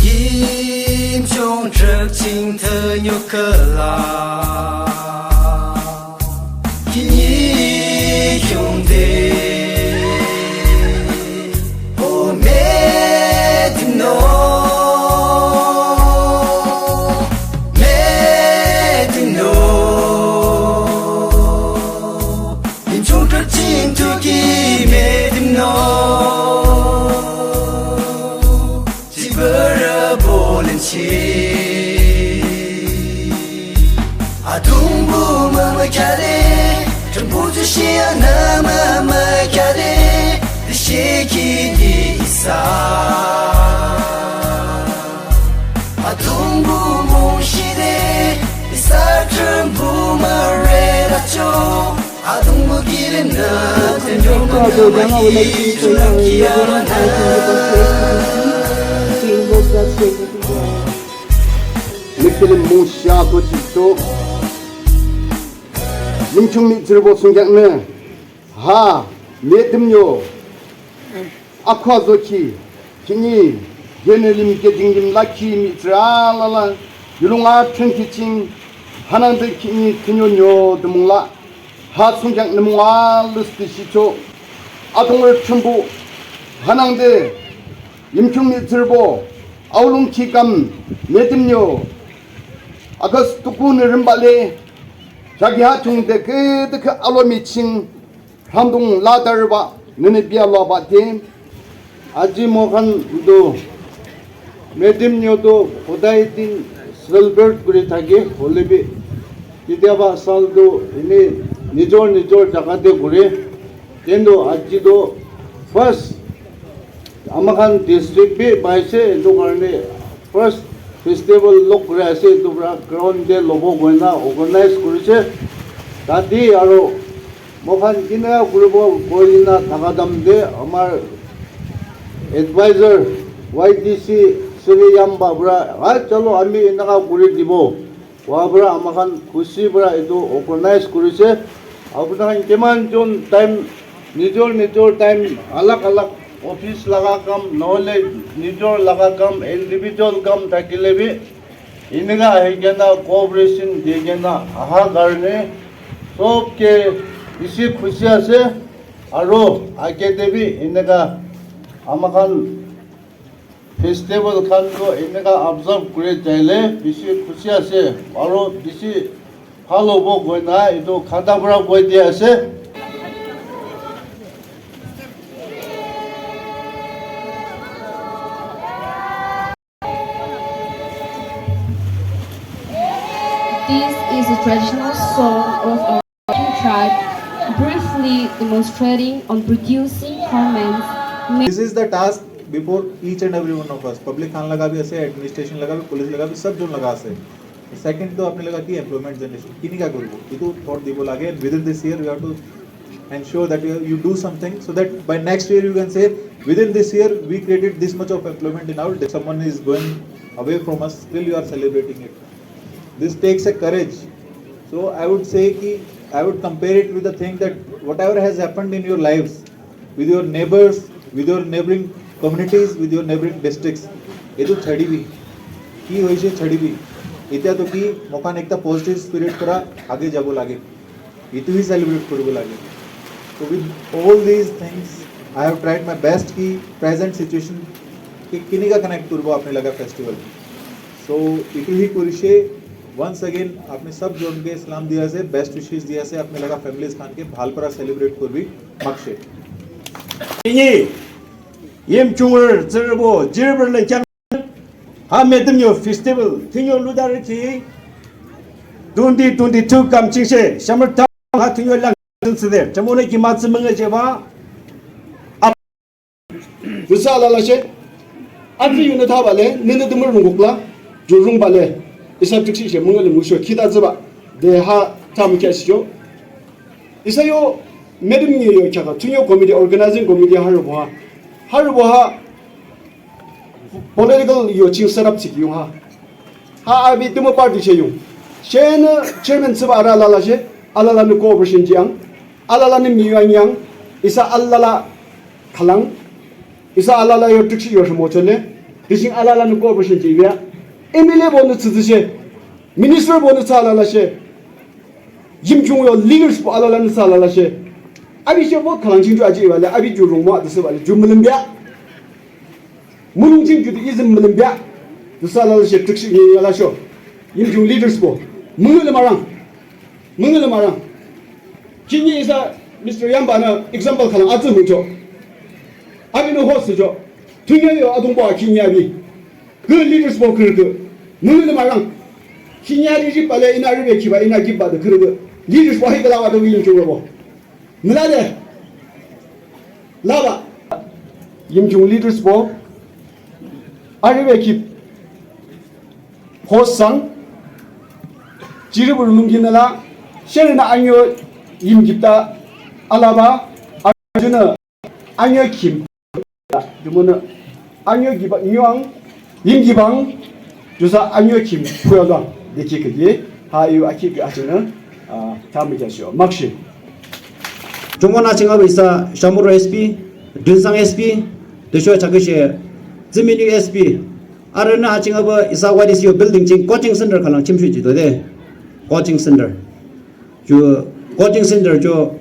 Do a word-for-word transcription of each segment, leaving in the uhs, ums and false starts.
Yimchung trekching tenyo kala. Kini hyungde. O medimno. Medimno. Inchung kaching tuki medimno. Chibara bolenchi. Adungbu mama kare. Tumbu tushia na mama kare. Dishiki di isa. Adungbu mushide. Isa tumbu marera cho. Mikili musha ko chiso. Yimchung mi zirbo sungyak ne. Ha, medim yo. Akwa zoki. Kini, gene lim ke ding lim la ki mi tra la la. Yulung a chen ki ching. Hanang de kini tinyo nyo de mung la. Ha sung yang ne mung a lus de shi cho. Adung er chumbu. Hanang de. Yimchung mi zirbo. Aulung ki kam. Medim nyo. Agas tuku ne rimba le. Jagi ha chung de ke de ke alo mi ching. Hamdung ladar ba nene bia lo ba te. Aji mohan do medim nyo do hodai din celebrate kuri thake holebi. Kitiaba sal do ini nijor nijor jaga te kuri. Kendo aji do first amakhan district bi paise, etu karne first festival log kuri ase, etu pra ground te lobo koina organize kurise. Tati aro moikhan kina kuribo koina thaka dam te amar advisor Y D C Sri Yam Babra, ha, chalo ami enaka kuri dibo. Wa para amakhan khushi para etu organize kurise. Apuni khan kiman jon time, nijor nijor time, alag alag office laga kam, nohole nijor laga kam, individual kam thakile bi, enika ahi kena cooperation di kena aha karne sobke bishi khushi ase. Aro age te bi enika amakhan festival khan toh eneka observe kuri jaile bishi khushi ase aro bishi bhal hobo koina etu khata para koi dia ase. This is a traditional song of our tribe, briefly demonstrating on producing garments made This is the task before each and every one of us. Public khan laga bhi ase, administration laga bhi, police laga bhi, sab jon laga ase. Second to apni laga ki employment generation. Kini ka koribo? Itu thought dibo lage. And within this year, you have to ensure that you, you do something so that by next year you can say, within this year, we created this much of employment in our. Someone is going away from us, still you are celebrating it. This takes a courage. So I would say ki, I would compare it with the thing that whatever has happened in your lives, with your neighbors, with your neighboring communities, with your neighboring districts, etu chhadi bi, ki hoise chhadi bi, itya to ki moikhan ekta positive spirit para age jabo lage. Itu hi celebrate koribo lage. So with all these things, I have tried my best ki present situation ki kinika connect koribo apni laga festival. So itu hi korise, once again apni sab jon ke salam dia ase, best wishes dia ase, apni laga families khan ke bhal para celebrate koribi makse. Ini yim chungur zerbo zerbo le kyang. Ha metem yo festival, tinyo ludar ki twenty twenty-two kam chingse, shamar ta ha tinyo lang side. Chamone ki matse menge jeba. Bisa la la she. Atri yune tha bale, nene tumur rungukla, jurung bale. Isa tiksi she mungale musho kita zeba. De ha tam kya sho. Isa yo metem ni yo chaka, tunyo committee, organizing committee haru boha. Haru boha political yo ching set up sik yung ha. Ha abi tumo party she yung. She na chairman seba ara la la she, ala la nu cooperation jiang, ala la ni mi yang yang. Isa alala khalang, isa alala yo triksi yo shimo chole, tising alala no cooperation chi ya. M L A bo no tsu tsu she, minister bo no tsa alala she, yim chung yo leaders bo alala no tsa alala she. Abi she bo khalang ching ju aji wale, abi ju rung mo adu se wale, ju mulum bia. Mulung ching ju di izim mulum bia. Du sa alala she triksi ni alala sho. Yim chung leaders bo. Mulum le marang. Mungil marang. Kini isa Mister Yamba na example khalang atu mucho. Abi no host jo. Tunya yo adung ba kini abi. Good leaders bo kir ke. Mungil marang. Kini abi ji pale ina ribe kiba ina kiba de kir ke. Leaders bo hi kala wa do yin chulo bo. Mila de. Laba. Yim chung leaders bo. Aribe kip. Host sang. Chiri buru lungi nala. Shere na anyo yim gipta. Alaba. Arjuna. Anyo kim. Jumuna. Anyo giba nyuang. Yim gibang. Jusa anyo kim. Kuya gang. Deki kegi. Ha yu aki ki achina. Ah, tami jasyo. Makshi. Jumuna chinga bisa. Shamuro S P. Dunsang S P. Desho chakishe. Zimini S P. Arana achinga ba isa Y D C O building ching coaching center khalang chimshu jito de. Coaching center. Ju coaching center jo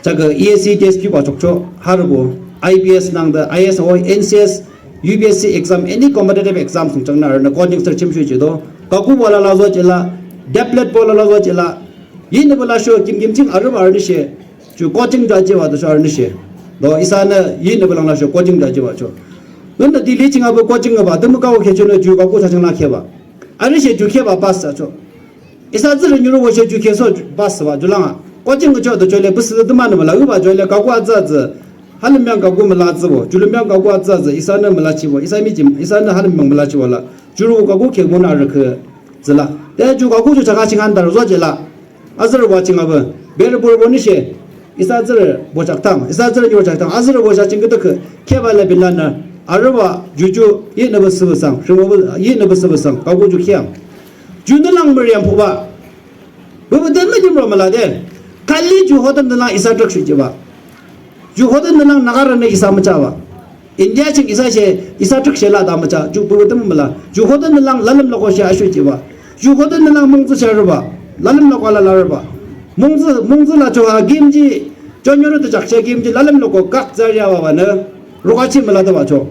chaga E S C T S P ba chokcho harbo I P S nang da I S O N C S U P S C exam any competitive exam sung chang na arana coaching center chimshu jito. Kaku wala la zo chela deplet bola la zo chela yin bala sho kim kim ching aru arni she. Ju coaching ja je wa da sho arni she. Do isa na yin bala la sho coaching ja je wa cho. Ngan da dili ching abo coaching ba dum ka wo khe cho na ju ba ko cha chang na khe ba. Arni she ju khe ba pass sa cho. Isa zir nyuru wo she ju khe so pass ba ju la nga. Coaching cho da cho le bus da ma na la u ba cho le ka ko a za za. Hal myang ka ko ma la zi wo. Ju le myang ka ko a za za. Isa na ma la chi wo. Isa mi ji isa na hal myang ma la chi wo la. Ju ru ka ko khe mo na ra khe. Zila. Te ju ka ku ju chaka chingan dar zo jela. Azir wa chinga ba. Ber bur bo ni she. Isa zir bo chak tang. Isa zir yo chak tang. Azir bo cha ching ke ke. Ke ba le bin lan na. Arwa ju ju yi na ba su ba sang. Shi mo ba yi na ba su ba sang. Ka ku ju khiam. Ju na lang mer yam phu ba. Bu bu den ma jim ro ma la de. Kali ju ho den na isa trak shu ji ba. Ju hoden nilang nagar ne isa macha ba. India ching isa she isa trik she la da macha ju bu dem mala. Ju hoden nilang lalam loko she ashu ji ba. Ju hoden nilang mungzu she ru ba. Lalam loko la la ru ba. Mungzu mungzu la cho ha gim ji chonyo ru de jak she gim ji lalam loko kak za ya ba ba ne. Ro ga chi mala da ba cho.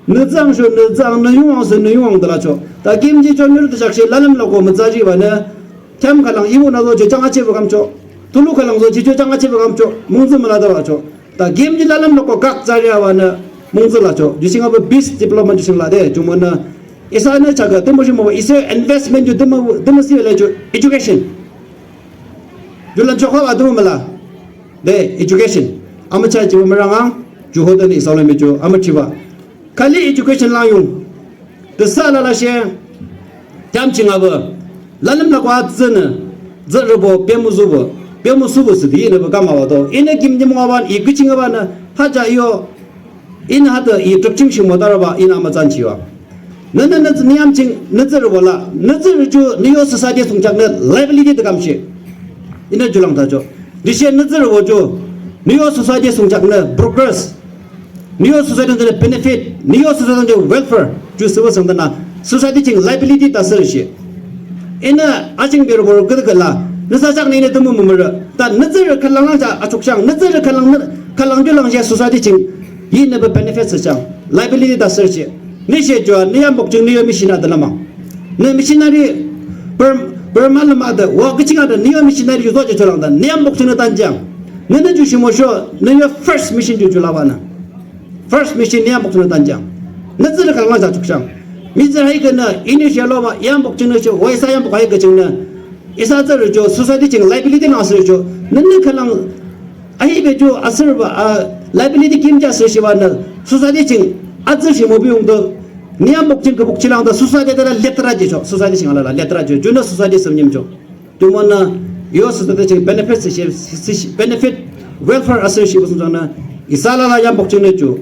Ne zang shu ne zang ne yung ang se ne yung ang da la cho. Da gim ji chonyo ru de jak she lalam loko ma za ji ba ne. Them khalang ibu na zo je changa che ba kam cho. Tulu khalang zo je cho changa che ba kam cho. Mungzu mala da ba cho. Ta game ji lalam loko kak charia wa na mungzu la cho. Ju sing abo bis development ju sing la de. Ju mo na isa na chaga de mo shi mo isa investment ju de mo de mo si le cho education. Ju lan cho kha wa de mo mala. De education. Ama cha ji mo ranga. Ju ho de ni sa le me cho ama chi ba. Kali education lang yung. Te sa la la she. Tam ching abo. Lalim la kwa zene. Zere bo pemu zu bo. Pemu su bo su di ne bo kama wa do. Ine kim jim wa ban i kuching ba na. Ha ja yo. In ha de i tuk ching shi mo da ba in ama zan chi wa. Ne ne ne ni am ching ne zere bo la. Ne zere ju ni yo society sung chak ne liability de kam shi. Ine ju lang ta jo. Di she ne zere bo ju. Ni yo society sung chak ne progress. New society de benefit, new society de welfare, ju siwa sang na society ching liability ta ser shi. Ina aching ber bor gud gala, nasa chak ni ne tumu mumur, ta nazar khalang cha achuk chang, nazar khalang khalang ju lang ja society ching, yi ne ba benefit sa chang, liability ta ser shi. Ni she jo, ni am bok ching ni yo machine da lama. Ne missionary per per ma lama da, wa kiching da ni yo missionary ju zo je cholang da, ni am bok ching tan jang. Ne ne ju shimo sho, ne yo first mission ju ju la ba na. First mission ni amok na tanjang. Na zira kala nga chukchang. Mi zira hai kana ini shalo ma yam bok ching na cho, wai sa yam bok hai ka ching na. Isa zira cho society ching liability na asir cho. Nan ni khalang ahi be cho asir ba liability kim ja asir shiwa na society ching azir shi mo bi ung do. Ni yam bok ching ka bok chilang da society da letra je cho. Society ching ala letra je. Juna society sam nyim cho. Tumana yo society ching benefit si benefit welfare asir shi bosung jang na. Isa la la yam bok ching na cho.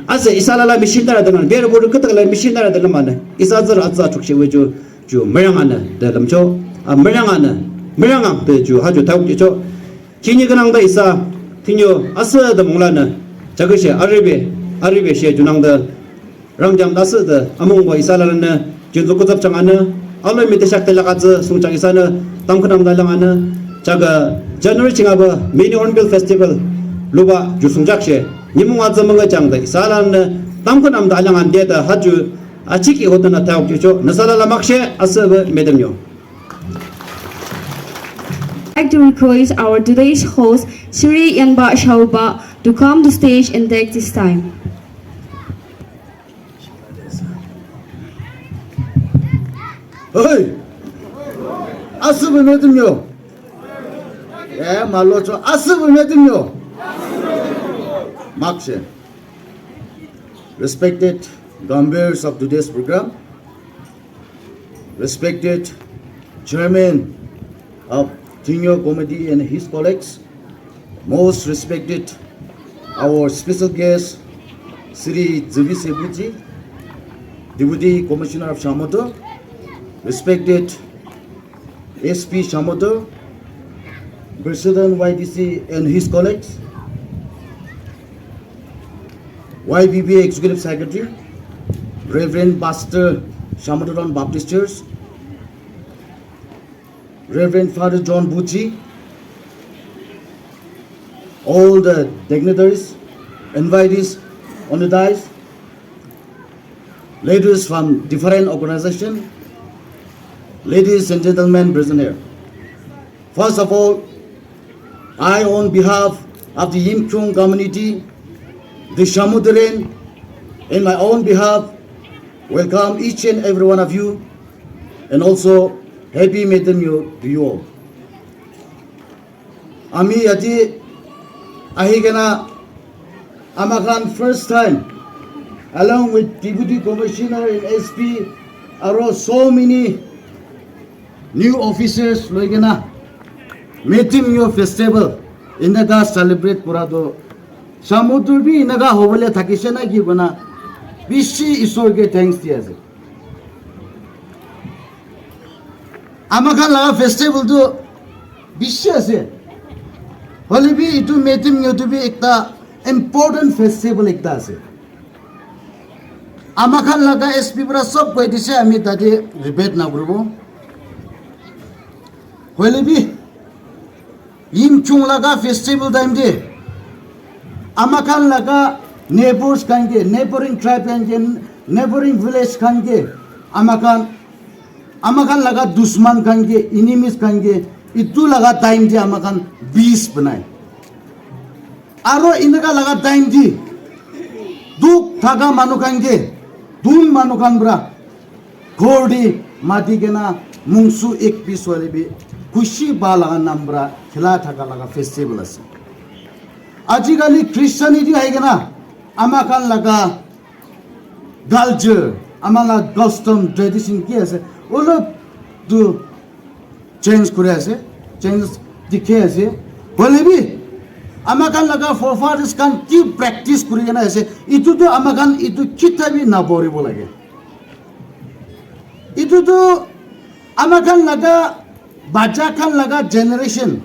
Ase isa la la machine dara dana, bere bodu kata la machine dara dana mana. Isa zar atza chuk she weju ju merang ana de lam cho. A merang ana, merang ang de ju ha ju tau cho. Kini ganang da isa Tinyo asa da mungla na, jaga she aribe, aribe she junang da, rangjam da asa da, amung wa isa la na, junzu kutsap chang ana, alo mi te shak te laka tsa sung chak isa na, tam khanam da lang ana, jaga January chinga ba, mini Hornbill Festival, luba ju sung chak she, nimung wa tsa manga chang da, isa la na, tam khanam da lang an de da, ha ju, a chiki hota na thaok ju cho, na sa la la mak she, asa ba, medem yo. I'd like to request our today's host, Shri Yanba Shauba, to come to stage and take this time. Hey! Asubu metimyo. Eh, malocho. Asubu metimyo. Makshe. Respected Gambiers of today's program, respected Chairman of Junior Committee and his colleagues, most respected our special guest, Shri Zivi Sebuji, Deputy Commissioner of Shamator, respected S P Shamator, President Y D C and his colleagues, Y B B A Executive Secretary, Reverend Pastor Shamator Baptist Church, Reverend Father John Buchi, all the dignitaries, invitees on the dais, leaders from different organization, ladies and gentlemen present here. First of all, I, on behalf of the Yimkhiung community, the Shamudarin, in my own behalf, welcome each and every one of you, and also happy Metem Nyo to you all. Ami yate ahi kena ama khan first time along with Deputy Commissioner and S P aro so many new officers loi kena Metim Nyo festival eneka celebrate kura toh Shamudur bi eneka hobole thakise na ki kona bishi Isor ke thanks di ase. Ama khan laga festival tu bishi ase. Hoile bi etu Metim Nyo tu bi ekta important festival ekta ase. Ama khan laga S P para sob koi dise, ami tate repeat na kuribo. Hoile bi Yimkhiung laga festival time te ama khan laga neighbors khan ke, neighboring tribe khan ke, neighboring village khan ke ama khan ama khan laga dushman khan ke, enemies khan ke, itu laga time te ama khan peace banai. Aro eneka laga time te dukh thaka manu khan ke, dun manu khan para ghor te mati kena mungsu ek piece hoile bi khushi pa laga nam para khila thaka laga festival ase. Ajikali Christianity ahi kena ama khan laga culture, ama laga custom, tradition ki ase, olop tu change kuri ase, change dikhi ase. Hoile bi ama khan laga forefathers khan ki practice kuri kena ase, itu tu ama khan itu kita bi naboribo lage. Itu tu ama khan laga bacha khan laga generation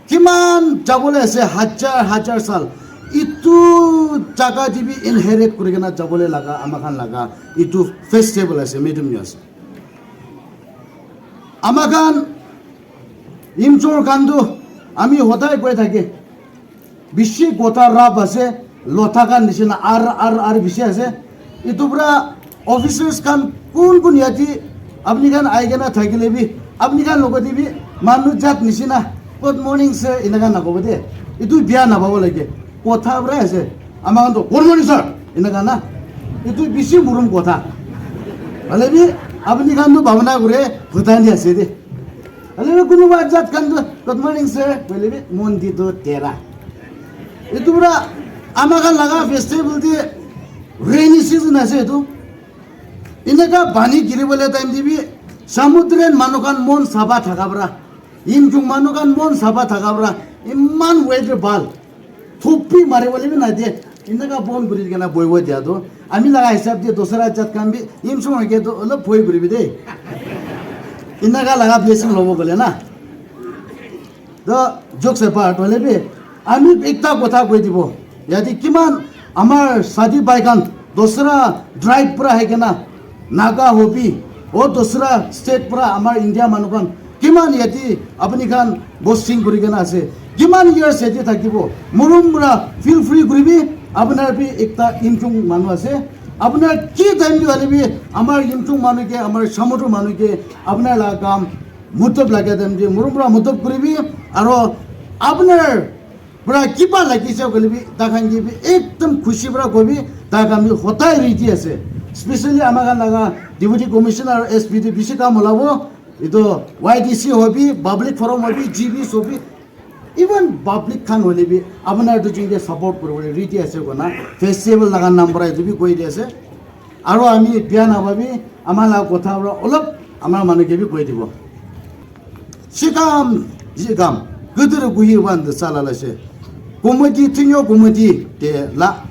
kiman jabole ase, hajar hajar sal itu jaga te bi inherit kuri kena jabole laga ama khan laga itu festival ase, Metim Nyo ase. Ama khan Yimchor khan tu ami hodai koi thake, bishi kotha rap ase, lotha khan nishina ar ar ar bishi ase. Itu pura officers khan kun kun yate apni khan ahi kena thakile bi, apni khan logote bi manu jat nishina, "Good morning, sir," eneka nakobo de. Itu bia nababo lage. Kotha pura ase. Ama khan to, "Good morning, sir," eneka na. Itu bishi murum kotha. Hoile bi apni khan to bhabona kure, Bhutan te ase de. Hoile bi kunuba jat khan to, "Good morning, sir," hoile bi mon di to tera. Itu pura ama khan laga festival te rainy season ase itu. Eneka pani giri bole time te bi Samudran manu khan mon safa thaka para, Yimkhiung manu khan mon safa thaka para, iman weather bhal. Thupi mari bole bi na de. Eneka bon kuri kena boibo dia to. Ami laga hisab de dosra jat khan bi Yimchung ke to olop bhoi kuri bi de. Eneka laga blessing lobo gole na. To jokes apart, hoile bi Ami ekta kotha koi dibo, yate kiman amar sadi bhai khan dusra tribe pura hai kena Naga hobi, o dusra state pura amar India manu khan kiman yate apni khan posting kuri kena ase, kiman years yate thakibo, morom pura feel free kuribi. Apunar bi ekta Yimchung manu ase, apunar ki time te hoile bi amar Yimchung manu ke, amar Shamator manu ke apunar la kam mutab laga time te morom pura mutab kuribi. Aro apunar pura kiba lagise koile bi, tai khan ke bi ekdam khushi pura kobi, tai khan bi hodai ready ase. Specially ama khan laga deputy commissioner aro S P te bishi kam olabo. Etu Y D C hobi, public forum hobi, G Bs hobi, even public khan hoile bi apunar tu jin ke support kuribole ready ase kona festival laga naam pura etu bi koi di ase. Aro ami bia napabi, ama laga kotha pura olop ama manu ke bi koi dibo. Shikam, shikam, kudur kuhi wan de sala la she. Committee, tunyo committee de la.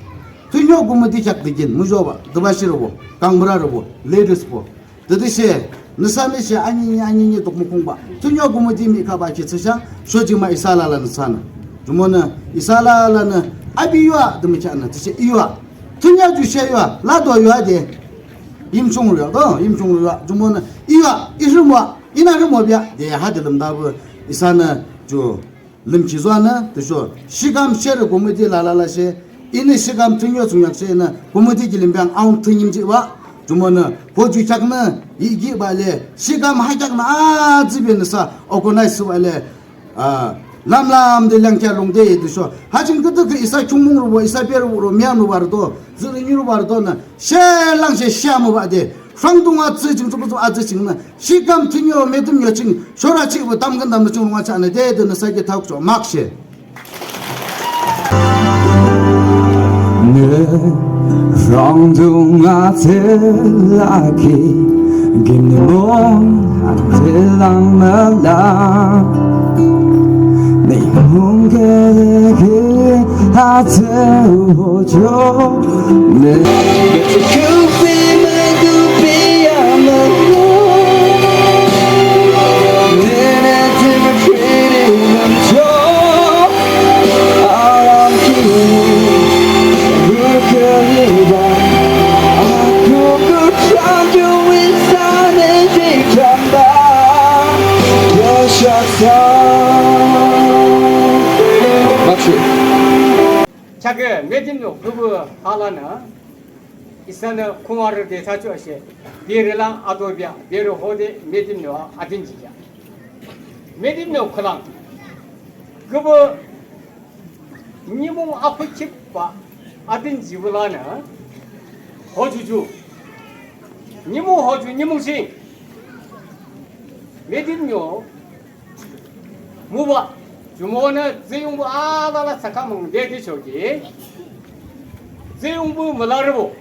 Tunyo committee chak dikin, mujo ba, dubasi robo, kangbra robo, ladies bo. Tadi she, nasa ni she, ani ni, ani ni, tok mukung ba. Tunyo committee mi ka ba chi tsa sha, shoji ma isala la nasa na. Jumona, isala la na, abi yua, dumi cha na, tse yua. Tunyo ju she yua, la do yua de. Yimchung yua, do, Yimchung yua, jumona, yua, ishumwa, ina rumwa bia, de ha de lam da bu, isana, ju. Lim chi zua na, tu sho, shikam sher committee la la la she, ini shikam tunyo tunyak she na, committee ki lim biang aung tunyim chi wa, jumona, ho ju chak na, yi gi ba le, shikam ha chak na, a, zi ben sa, organize su ba le, a, lam lam de lang kya long de, tu sho, ha jing kutu ke isa chungmung ro, isa per ro, mya no bar do, zu ni ro bar do na, she lang she sha mo ba de, fang dung a zi jing zu zu a zi jing na, shikam tunyo, me tunyo ching, shora chi wo tam gan dam chung wa cha na de, de na sa ke thak cho, mak she. Rong dung a te la ki, gim ni mong a te lang na la. Ni mong ke de ke a te wo jo, ne. Could be my, could be I'm alone. Then I take a pretty Chake medim no kubu halana isana kumar de tacho ashe. Bere la adobia, bere hode medim no adin jiya. Medim no kulang. Kubu nimung apu chip ba adin jibulana hojuju. Nimung hoju nimung sing. Medim no muba, jumona zeyungbu ala la sakamung de de choki. Zeyungbu malarbo.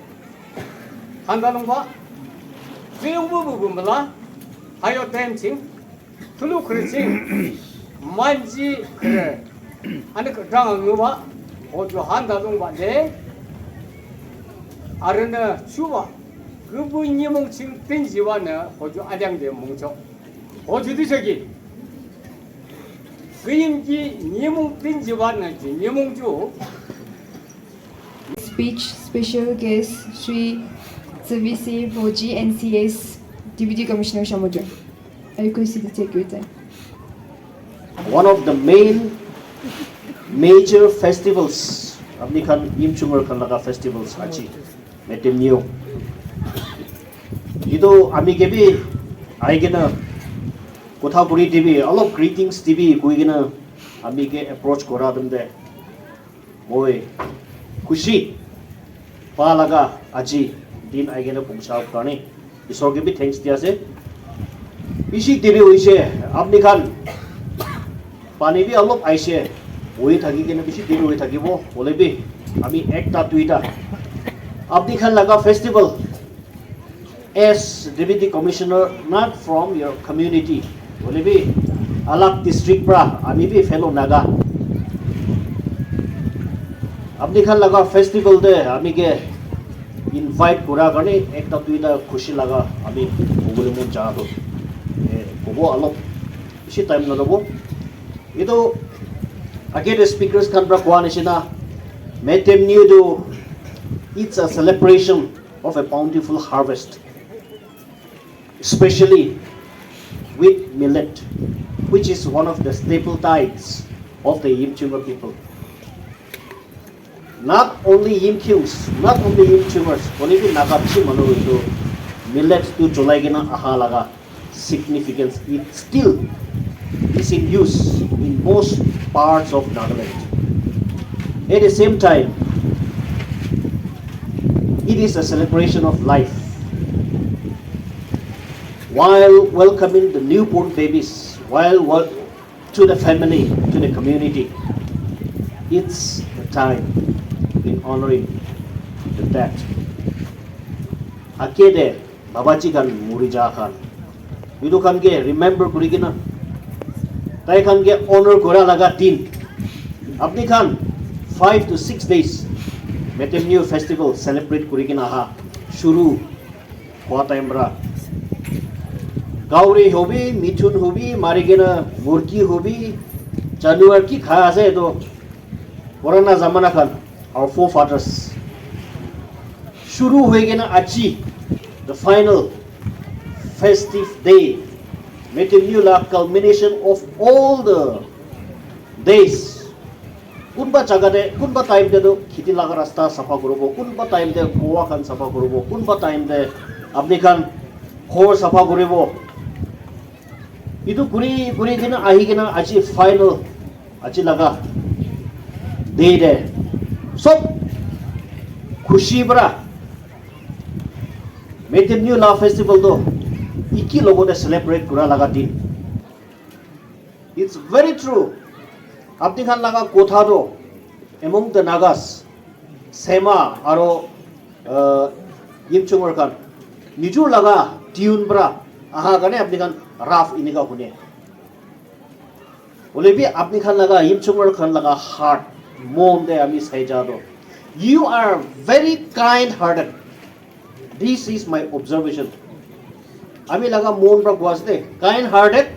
Handalungba. Zeyungbu bu bu mala. Hayo tem ching. Tulu kre ching. Manji kre. Ani kdang nguba. Hojo handalungba de. Arana chuba. Gubu nyimung ching tinjiwa na. Hojo alyang de mungcho. Hojo di choki. Kuyim ki nyimung tinjiwa na ji nyimung ju. Speech, special guest, Shri Tsivisi Boji, N C S, Deputy Commissioner Shamator. I request you to take your time. One of the main major festivals, apni khan Yimchungur khan laga festivals achi, Metem Nyo. Itu ami ke bi ahi kena kotha kuri dibi, alop greetings dibi koi kena ami ke approach kora dem de. Moi khushi pa laga aji din ahi kena pungsa karne Isor ke bi thanks di ase. Bishi deri hoise, apni khan pani bi alop aise, hoi thaki kena bishi deri hoi thakibo, hole bi ami ekta duita apni khan laga festival as deputy commissioner, not from your community, hoile bi alag district pra ami bi fellow Naga. Apni khan laga festival te ami ke invite kura karne ekta duita khushi laga ami kobole mon jana toh, eh, kobo alop bishi time nalobo. Etu Again, the speakers khan pra koa nishina, Metem New tu, it's a celebration of a bountiful harvest, especially with millet, which is one of the staple diets of the Yimchunger people. Not only Yimkhiungs, not only Yimchungers, hoilebi Naga bishi manu etu millet tu cholai kena aha laga significance, it still is in use in most parts of Nagaland. At the same time, it is a celebration of life. While welcoming the newborn babies, while wel- to the family, to the community, it's the time in honoring the dead. Ake de babaji khan muri ja khan, etu khan ke remember kuri kena, tai khan ke honor kura laga din, apni khan five to six days Metem New festival celebrate kuri kena aha shuru hua time pra, gauri hobi, mithun hobi, mari kena murgi hobi, januar ki kha ase etu purana zamana khan, our forefathers. Shuru hoi kena aji, the final festive day, Metem New la culmination of all the days. Kunba jaga te, kunba time te tu kheti laga rasta sapha kuribo, kunba time te kuwa khan sapha kuribo, kunba time te apni khan ghor sapha kuribo. Etu kuri kuri kena ahi kena aji final, aji laga day te sob khushi para Metem New la festival tu iki logote celebrate kura laga din. It's very true. Apni khan laga kotha tu among the Nagas, Sema aro uh, Yimchungor khan nijor laga tune para aha karne apni khan rough inika hune. Hoile bi apni khan laga Yimchungor khan laga heart, mon te ami sai ja tu, you are very kind hearted. This is my observation. Ami laga mon pra koa ase de, kind hearted,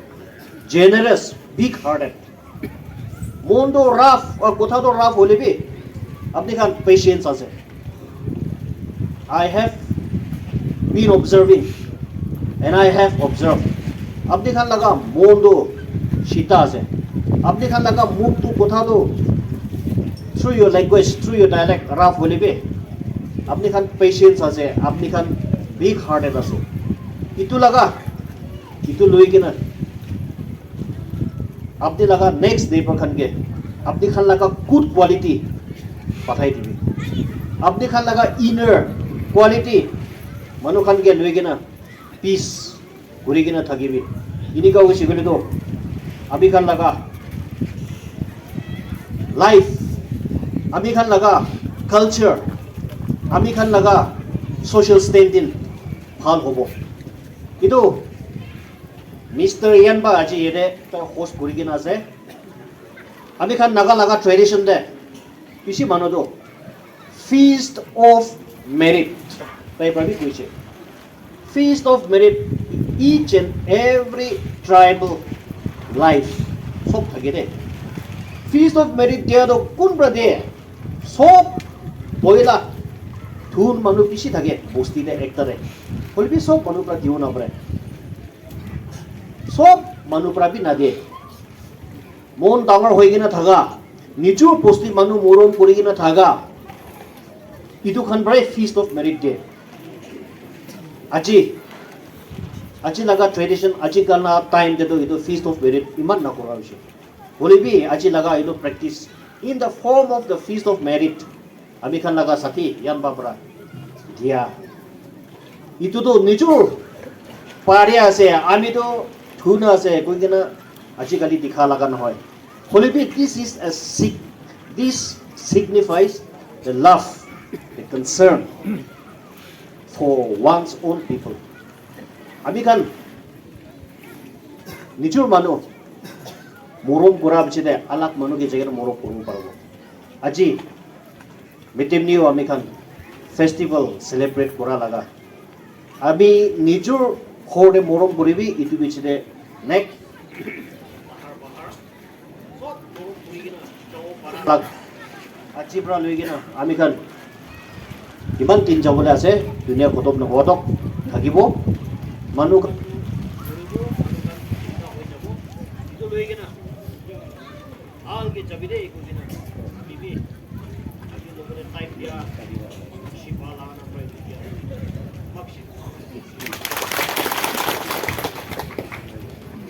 generous, big hearted. Mon to rough, or kotha to rough hoile bi, apni khan patience ase. I have been observing and I have observed. Apni khan laga mon to shita ase. Apni khan laga mukh to kotha to, through your language, through your dialect, rough hoile bi, apni khan patience ase, apni khan big hearted ase. Itu laga, itu loi kena, apni laga next neighbor khan ke, apni khan laga good quality pathai dibi. Apni khan laga inner quality manu khan ke loi kena peace kuri kena thakibi. Inika hoise koile to ami khan laga life, ami khan laga culture, ami khan laga social standing bhal hobo. Etu Mister Yanba aji yate ekta host kuri kena ase. Ami khan Naga laga tradition te bishi manu tu Feast of Merit tai para bi koise. Feast of Merit, each and every tribal life sob thake de. Feast of Merit dia tu kun para de? Sob boila thun manu bishi thake bosti de ekta de. Hoile bi sob manu para dibo na pare. Sob manu para bi na de. Mon dangor hoi kena thaga, nijor bosti manu morom kuri kena thaga, etu khan para Feast of Merit de. Aji, aji laga tradition, aji kana time te to etu Feast of Merit iman na kora hoise. Hoile bi aji laga etu practice in the form of the Feast of Merit. Ami khan laga sathi Yanba para dia. Itu tu nijor pari ase, ami tu thuna ase, koi kena ajikali dikha laga nohoi. Hoile bi, this is a sig-, this signifies the love, the concern for one's own people. Ami khan nijor manu morom kura piche te alag manu ke jaga morom kuribo paribo. Aji Metem New ami khan festival celebrate kura laga. Ami nijor ghor te morom kuribi, itu piche te next. Bahar, bahar. Sob morom kuri kena Lak, aji pra loi kena ami khan iman din jabole ase, dunia khotom nohowa tok thakibo. Manu khan bhal ke jabi de, eku dina bibi. Aji logote time dia, shipa lagana prai dia. Makshi.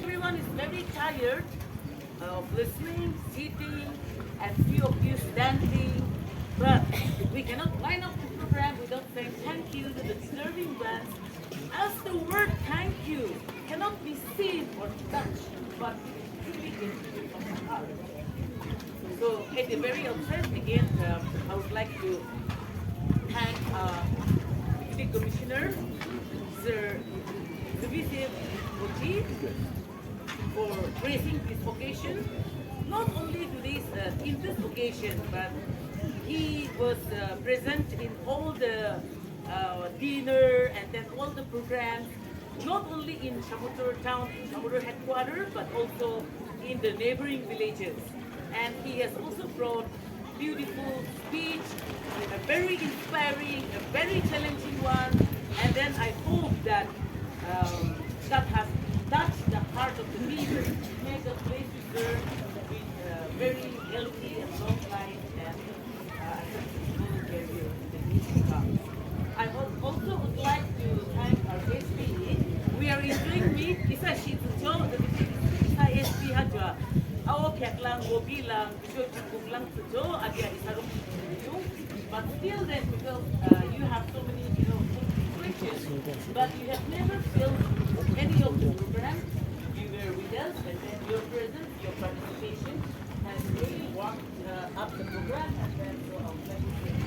Everyone is very tired of listening, sitting, and few of you standing. But we cannot wind up the program without saying thank you to the deserving ones. As the word thank you cannot be seen or touched, but it is truly genuine from the heart. So, at the very outset, again, um, I would like to thank uh, Deputy Commissioner, Sir Zubisir Oji, for gracing this occasion. Not only today's, uh, in this occasion, but he was uh, present in all the uh, dinner and then all the programs, not only in Shamator town, in Shamator headquarters, but also in the neighboring villages. And he has also brought beautiful speech, a very inspiring, a very challenging one. And then I hope that um, that has touched the heart of the people, make a place to serve with a very healthy and long life and uh, successful career in the years to come. I would also would like to thank our S P. We are enjoying meet. Isa shi tu jo, the isa S P ha jo. Ao khek lang, gobi lang, jo jukuk lang tu jo, adia isa rung tu jo. But still then, because uh, you have so many, you know, good questions, but you have never failed any of the programs. You were with us, and then your presence, your participation has really warmed uh, up the program and then so I would like to say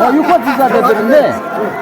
Oh, you got visa there, didn't they?